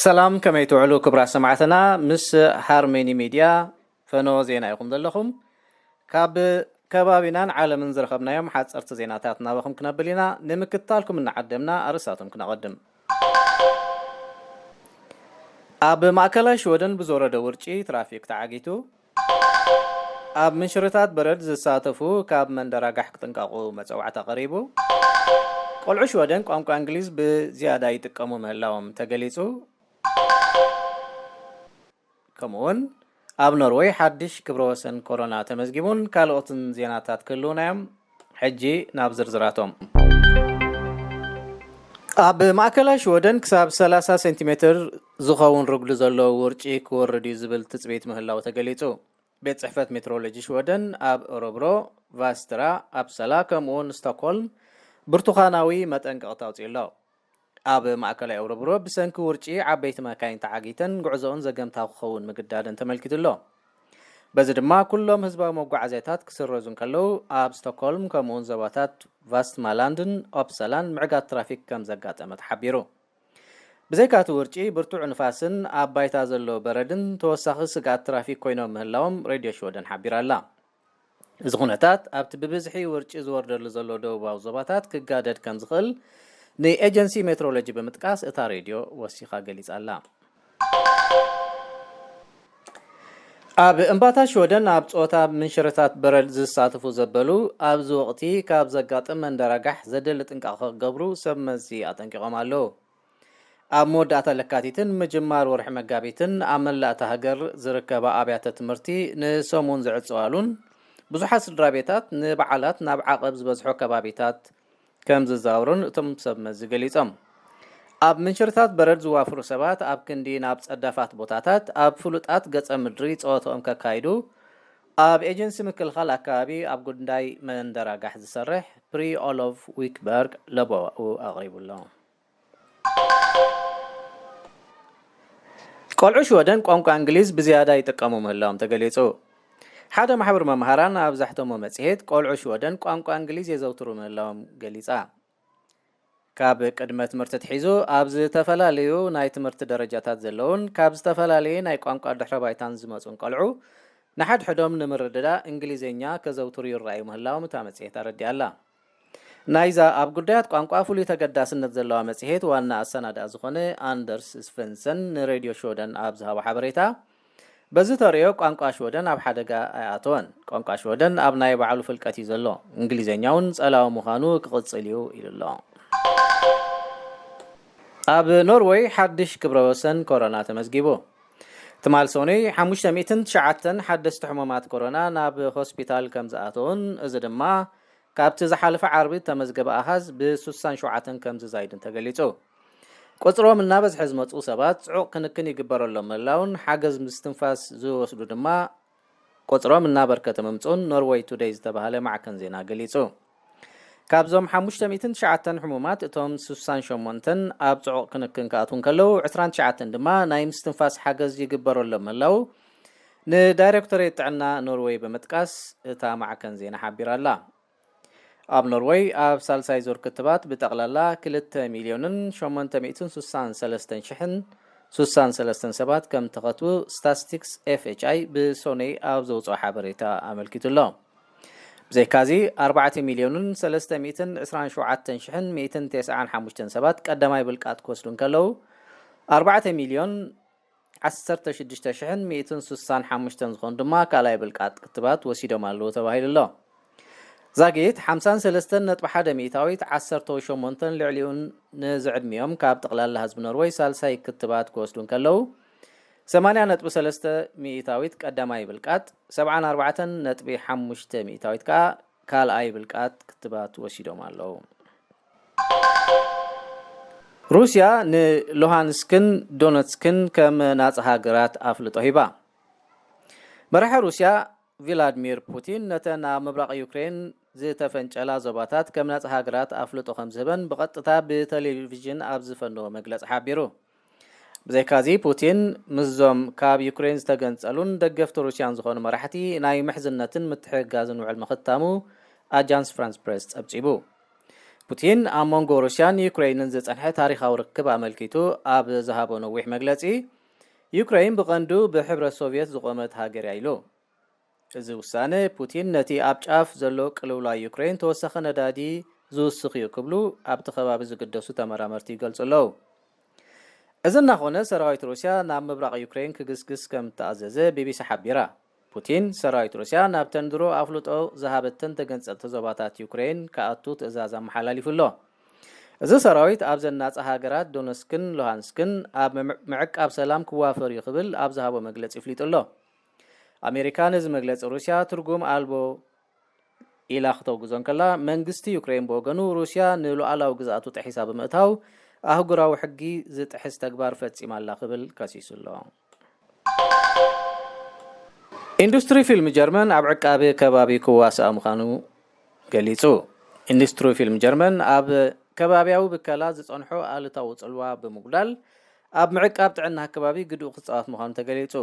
ሰላም፣ ከመይ ትውዕሉ ክቡራት ሰማዕትና? ምስ ሃርሜኒ ሚድያ ፈኖ ዜና ኢኹም ዘለኹም። ካብ ከባቢናን ዓለምን ዝረኸብናዮም ሓፀርቲ ዜናታት ናባኹም ክነብል ኢና። ንምክትታልኩም እናዓደምና ኣርእስታቶም ክነቐድም። ኣብ ማእከላይ ሽወደን ብዝወረደ ውርጪ ትራፊክ ተዓጊቱ። ኣብ ምንሽርታት በረድ ዝሳተፉ ካብ መንደር ኣጋሕ ክጥንቀቑ መጸዋዕታ ቀሪቡ። ቆልዑ ሽወደን ቋንቋ እንግሊዝ ብዝያዳ ይጥቀሙ ምህላዎም ተገሊጹ። ከምኡውን ኣብ ኖርወይ ሓድሽ ክብረ ወሰን ኮሮና ተመዝጊቡን ካልኦትን ዜናታት ክህልውና እዮም። ሕጂ ናብ ዝርዝራቶም። ኣብ ማእከላይ ሽወደን ክሳብ ሰላሳ ሴንቲሜትር ዝኸውን ርጉዲ ዘለዎ ውርጪ ክወርድ እዩ ዝብል ትጽቢት ምህላው ተገሊጹ። ቤት ጽሕፈት ሜትሮሎጂ ሽወደን ኣብ ኦረብሮ፣ ቫስትራ፣ ኣፕሰላ ከምኡውን ስቶክሆልም ብርቱኻናዊ መጠንቀቕታ ኣውጺኡ ኣሎ። ኣብ ማእከላይ ኦረብሮ ብሰንኪ ውርጪ ዓበይቲ መካይን ተዓጊተን ጉዕዞኡን ዘገምታዊ ክኸውን ምግዳደን ተመልኪቱ ኣሎ። በዚ ድማ ኩሎም ህዝባዊ መጓዓዝያታት ክስረዙ እንከለዉ፣ ኣብ ስቶክሆልም ከምኡውን ዞባታት ቫስትማላንድን ኦፕሰላን ምዕጋት ትራፊክ ከም ዘጋጠመ ተሓቢሩ። ብዘይካቲ ውርጪ፣ ብርቱዕ ንፋስን ኣብ ባይታ ዘሎ በረድን ተወሳኺ ስግኣት ትራፊክ ኮይኖም ምህላዎም ሬድዮ ሽወደን ሓቢራ ኣላ። እዚ ኩነታት ኣብቲ ብብዝሒ ውርጪ ዝወርደሉ ዘሎ ደቡባዊ ዞባታት ክጋደድ ከም ዝኽእል ንኤጀንሲ ሜትሮሎጂ ብምጥቃስ እታ ሬድዮ ወሲኻ ገሊጻ ኣላ። ኣብ እምባታት ሽወደን ኣብ ጸወታ ምንሽርታት በረድ ዝሳተፉ ዘበሉ ኣብዚ ወቕቲ ካብ ዘጋጥም መንደራጋሕ ዘደሊ ጥንቃቐ ክገብሩ ሰብ መዚ ኣጠንቂቖም ኣለዉ። ኣብ መወዳእታ ለካቲትን ምጅማር ወርሒ መጋቢትን ኣብ መላእ እታ ሃገር ዝርከባ ኣብያተ ትምህርቲ ንሰሙን ዝዕጸዋሉን ብዙሓት ስድራ ቤታት ንበዓላት ናብ ዓቐብ ዝበዝሖ ከባቢታት ከም ዝዛወሩን እቶም ሰብ መዚ ገሊጾም። ኣብ ምንሽርታት በረድ ዝዋፍሩ ሰባት ኣብ ክንዲ ናብ ጸዳፋት ቦታታት ኣብ ፍሉጣት ገጸ ምድሪ ጸወተኦም ከካይዱ ኣብ ኤጀንሲ ምክልኻል ኣከባቢ ኣብ ጉዳይ መንደራጋሕ ዝሰርሕ ፕሪ ኦሎቭ ዊክበርግ ለበዋኡ ኣቕሪቡ ኣሎ። ቆልዑ ሽወደን ቋንቋ እንግሊዝ ብዝያዳ ይጥቀሙ ምህላዎም ተገሊጹ። ሓደ ማሕበር መምሃራን ኣብ ዘሕተሞ መጽሔት፣ ቆልዑ ሽወደን ቋንቋ እንግሊዝ የዘውትሩ ምህላዎም ገሊጻ። ካብ ቅድመ ትምህርቲ ኣትሒዙ ኣብ ዝተፈላለዩ ናይ ትምህርቲ ደረጃታት ዘለውን ካብ ዝተፈላለየ ናይ ቋንቋ ድሕረ ባይታን ዝመጹን ቆልዑ ንሓድሕዶም ንምርድዳእ እንግሊዝኛ ከዘውትሩ ይረኣዩ ምህላዎም እታ መጽሔት ኣረዲኣ ኣላ። ናይዛ ኣብ ጉዳያት ቋንቋ ፍሉይ ተገዳስነት ዘለዋ መጽሔት ዋና ኣሰናድኣ ዝኾነ ኣንደርስ ስቨንሰን ንሬድዮ ሽወደን ኣብ ዝሃቦ ሓበሬታ፣ በዚ ተርእዮ ቋንቋ ሽወደን ኣብ ሓደጋ ኣይኣተወን። ቋንቋ ሽወደን ኣብ ናይ ባዕሉ ፍልቀት እዩ ዘሎ። እንግሊዝኛ እውን ጸላዊ ምዃኑ ክቕጽል እዩ ኢሉ ኣሎ። ኣብ ኖርወይ ሓድሽ ክብረ ወሰን ኮሮና ተመዝጊቡ። ትማል ሰኑይ ሓሙሽተ ሚእትን ትሽዓተን ሓደስቲ ሕሙማት ኮሮና ናብ ሆስፒታል ከም ዝኣተዉን፣ እዚ ድማ ካብቲ ዝሓለፈ ዓርቢ እተመዝገበ ኣሃዝ ብ ሱሳን ሸውዓተን ከም ዝዛይድን ተገሊጹ። ቁጽሮም እናበዝሐ ዝመጽኡ ሰባት ጽዑቕ ክንክን ይግበረሎም ምህላውን ሓገዝ ምስትንፋስ ዝወስዱ ድማ ቁጽሮም እናበርከተ ምምጽኡን ኖርወይ ቱደይ ዝተባህለ ማዕከን ዜና ገሊጹ። ካብዞም ሓሙሽተ ሚእትን ትሽዓተን ሕሙማት እቶም ሱሳን ሸሞንተን ኣብ ጽዑቕ ክንክን ክኣትዉ እንከለዉ፣ ዕስራን ትሽዓተን ድማ ናይ ምስትንፋስ ሓገዝ ይግበረሎም ምህላዉ ንዳይሬክቶሬት ጥዕና ኖርወይ ብምጥቃስ እታ ማዕከን ዜና ሓቢራ ኣላ። ኣብ ኖርወይ ኣብ ሳልሳይ ዙር ክትባት ብጠቕላላ ክልተ ሚልዮንን ሸሞንተ ሚእትን ሱሳን ሰለስተን ሽሕን ሱሳን ሰለስተን ሰባት ከም ተኸትቡ ስታስቲክስ ኤፍኤችኣይ ብሶነይ ኣብ ዘውፅኦ ሓበሬታ ኣመልኪቱ ኣሎ። ብዘይካዚ ኣርባዕተ ሚልዮንን ሰለስተ ሚእትን ዕስራን ሸውዓተን ሽሕን ሚእትን ተስዓን ሓሙሽተን ሰባት ቀዳማይ ብልቃጥ ክወስዱ እንከለዉ፣ ኣርባዕተ ሚልዮን ዓሰርተ ሽዱሽተ ሽሕን ሚእትን ሱሳን ሓሙሽተን ዝኾኑ ድማ ካልኣይ ብልቃጥ ክትባት ወሲዶም ኣለዉ ተባሂሉ ኣሎ። ዛጊት ሓምሳን ሰለስተን ነጥቢ ሓደ ሚእታዊት ዓሰርተ ሸሞንተን ልዕሊኡን ንዝዕድሚኦም ካብ ጠቕላላ ህዝቢ ኖርወይ ሳልሳይ ክትባት ክወስዱ እንከለዉ፣ ሰማንያ ነጥቢ ሰለስተ ሚእታዊት ቀዳማይ ብልቃጥ፣ ሰብዓን ኣርባዕተን ነጥቢ ሓሙሽተ ሚእታዊት ከኣ ካልኣይ ብልቃጥ ክትባት ወሲዶም ኣለዉ። ሩስያ ንሉሃንስክን ዶነትስክን ከም ናጻ ሃገራት ኣፍልጦ ሂባ። መራሒ ሩስያ ቪላድሚር ፑቲን ነተን ኣብ ምብራቕ ዩክሬን ዝተፈንጨላ ዞባታት ከም ናጻ ሃገራት ኣፍልጦ ከም ዝህበን ብቐጥታ ብቴሌቪዥን ኣብ ዝፈነዎ መግለጺ ሓቢሩ። ብዘይካዚ ፑቲን ምስዞም ካብ ዩክሬን ዝተገንጸሉን ደገፍቲ ሩስያን ዝኾኑ መራሕቲ ናይ ምሕዝነትን ምትሕግጋዝን ውዕል ምኽታሙ ኣጃንስ ፍራንስ ፕሬስ ጸብጺቡ። ፑቲን ኣብ መንጎ ሩስያን ዩክሬንን ዝጸንሐ ታሪኻዊ ርክብ ኣመልኪቱ ኣብ ዝሃቦ ነዊሕ መግለጺ፣ ዩክሬን ብቐንዱ ብሕብረት ሶቭየት ዝቖመት ሃገር እያ ኢሉ። እዚ ውሳነ ፑቲን ነቲ ኣብ ጫፍ ዘሎ ቅልውላው ዩክሬን ተወሳኺ ነዳዲ ዝውስኽ እዩ ክብሉ ኣብቲ ከባቢ ዝግደሱ ተመራመርቲ ይገልጹ ኣለዉ። እዚ እናኾነ ሰራዊት ሩስያ ናብ ምብራቕ ዩክሬን ክግስግስ ከም እተኣዘዘ ቢቢሲ ሓቢራ። ፑቲን ሰራዊት ሩስያ ናብተን ድሮ ኣፍልጦ ዝሃበተን ተገንጸልቲ ዞባታት ዩክሬን ክኣቱ ትእዛዝ ኣመሓላሊፉ ኣሎ። እዚ ሰራዊት ኣብዘን ናጻ ሃገራት ዶነስክን ሉሃንስክን ኣብ ምዕ- ምዕቃብ ሰላም ክዋፈር እዩ ክብል ኣብ ዝሃቦ መግለጺ ኣፍሊጡ ኣሎ። ኣሜሪካ ነዚ መግለጺ ሩስያ ትርጉም ኣልቦ ኢላ ክተውግዞ እንከላ፣ መንግስቲ ዩክሬን ብወገኑ ሩስያ ንሉዓላዊ ግዝኣቱ ጥሒሳ ብምእታው ኣህጉራዊ ሕጊ ዝጥሕስ ተግባር ፈጺማ ኣላ ክብል ከሲሱ ኣሎ። ኢንዱስትሪ ፊልም ጀርመን ኣብ ዕቃቢ ከባቢ ክዋሳእ ምዃኑ ገሊጹ። ኢንዱስትሪ ፊልም ጀርመን ኣብ ከባቢያዊ ብከላ ዝጸንሖ ኣሉታዊ ጽልዋ ብምጉዳል ኣብ ምዕቃብ ጥዕና ከባቢ ግድኡ ክጻወት ምዃኑ ተገሊጹ።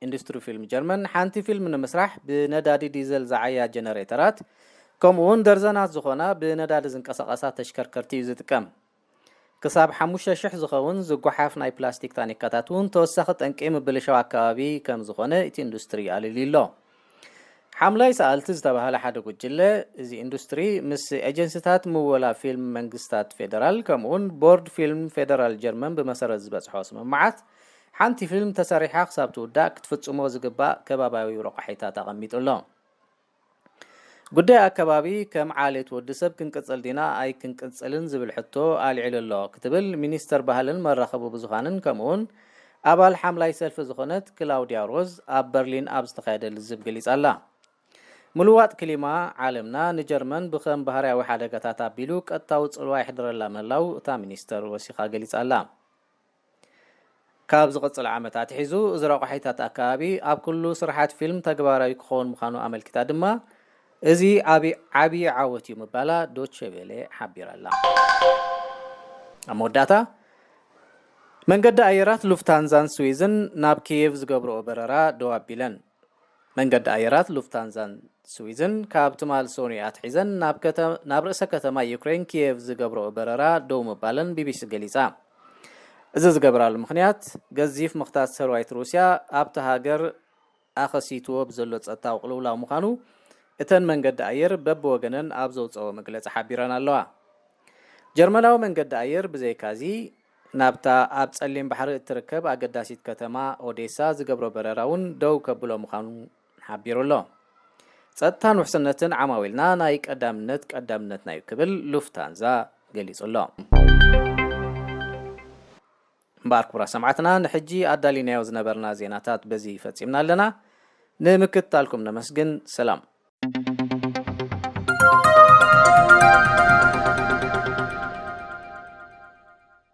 ኢንዱስትሪ ፊልም ጀርመን ሓንቲ ፊልም ንምስራሕ ብነዳዲ ዲዘል ዝዓያ ጀነሬተራት ከምኡ እውን ደርዘናት ዝኾና ብነዳዲ ዝንቀሳቐሳ ተሽከርከርቲ እዩ ዝጥቀም። ክሳብ ሓሙሽተ ሽሕ ዝኸውን ዝጓሓፍ ናይ ፕላስቲክ ታኒካታት እውን ተወሳኺ ጠንቂ ምብልሻው ኣከባቢ ከም ዝኾነ እቲ ኢንዱስትሪ ኣልልዩ ኣሎ። ሓምላይ ሰኣልቲ ዝተባህለ ሓደ ጉጅለ፣ እዚ ኢንዱስትሪ ምስ ኤጀንሲታት ምወላ ፊልም መንግስታት ፌደራል ከምኡውን ቦርድ ፊልም ፌደራል ጀርመን ብመሰረት ዝበጽሖ ስምምዓት ሓንቲ ፊልም ተሰሪሓ ክሳብ ትውዳእ ክትፍጽሞ ዝግባእ ከባባዊ ረቋሒታት ኣቐሚጡ ኣሎ። ጉዳይ ኣከባቢ ከም ዓሌት ወዲ ሰብ ክንቅጽል ዲና ኣይክንቅጽልን ዝብል ሕቶ ኣልዒሉ ኣሎ ክትብል ሚኒስተር ባህልን መራኸቢ ብዙሃንን ከምኡውን ኣባል ሓምላይ ሰልፊ ዝኾነት ክላውድያ ሮዝ ኣብ በርሊን ኣብ ዝተኻየደ ልዝብ ገሊጻ ኣላ። ምልዋጥ ክሊማ ዓለምና ንጀርመን ብኸም ባህርያዊ ሓደጋታት ኣቢሉ ቀጥታዊ ጽልዋ የሕድረላ ምህላው እታ ሚኒስተር ወሲኻ ገሊጻ ኣላ። ካብ ዝቕጽል ዓመት ኣትሒዙ እዚ ረቋሒታት ኣከባቢ ኣብ ኩሉ ስራሓት ፊልም ተግባራዊ ክኸውን ምዃኑ ኣመልኪታ ድማ፣ እዚ ዓቢ ዓቢ ዓወት እዩ ምባላ ዶቼ ቬለ ሓቢራ ኣላ። ኣብ መወዳእታ፣ መንገዲ ኣየራት ሉፍታንዛን ስዊዝን ናብ ኪየቭ ዝገብርኦ በረራ ደው ኣቢለን። መንገዲ ኣየራት ሉፍታንዛን ስዊዝን ካብ ትማል ሰኑይ ኣትሒዘን ናብ ከተ- ናብ ርእሰ ከተማ ዩክሬን ኪየቭ ዝገብርኦ በረራ ደው ምባለን ቢቢሲ ገሊጻ። እዚ ዝገብራሉ ምኽንያት ገዚፍ ምኽታት ሰራዊት ሩስያ ኣብታ ሃገር ኣኸሲትዎ ብዘሎ ጸጥታዊ ቅልውላው ምዃኑ እተን መንገዲ ኣየር በብወገነን ኣብ ዘውጸኦ መግለጺ ሓቢረን ኣለዋ። ጀርመናዊ መንገዲ ኣየር ብዘይካዚ ናብታ ኣብ ጸሊም ባሕሪ እትርከብ ኣገዳሲት ከተማ ኦዴሳ ዝገብሮ በረራ እውን ደው ከብሎ ምዃኑ ሓቢሩ ኣሎ። ጸጥታን ውሕስነትን ዓማዊልና ናይ ቀዳምነት ቀዳምነትና እዩ ክብል ሉፍታንዛ ገሊጹ ኣሎ። እምበኣር ክቡራት ሰማዕትና ንሕጂ ኣዳሊናዮ ዝነበርና ዜናታት በዚ ፈጺምና ኣለና። ንምክትታልኩም ነመስግን። ሰላም።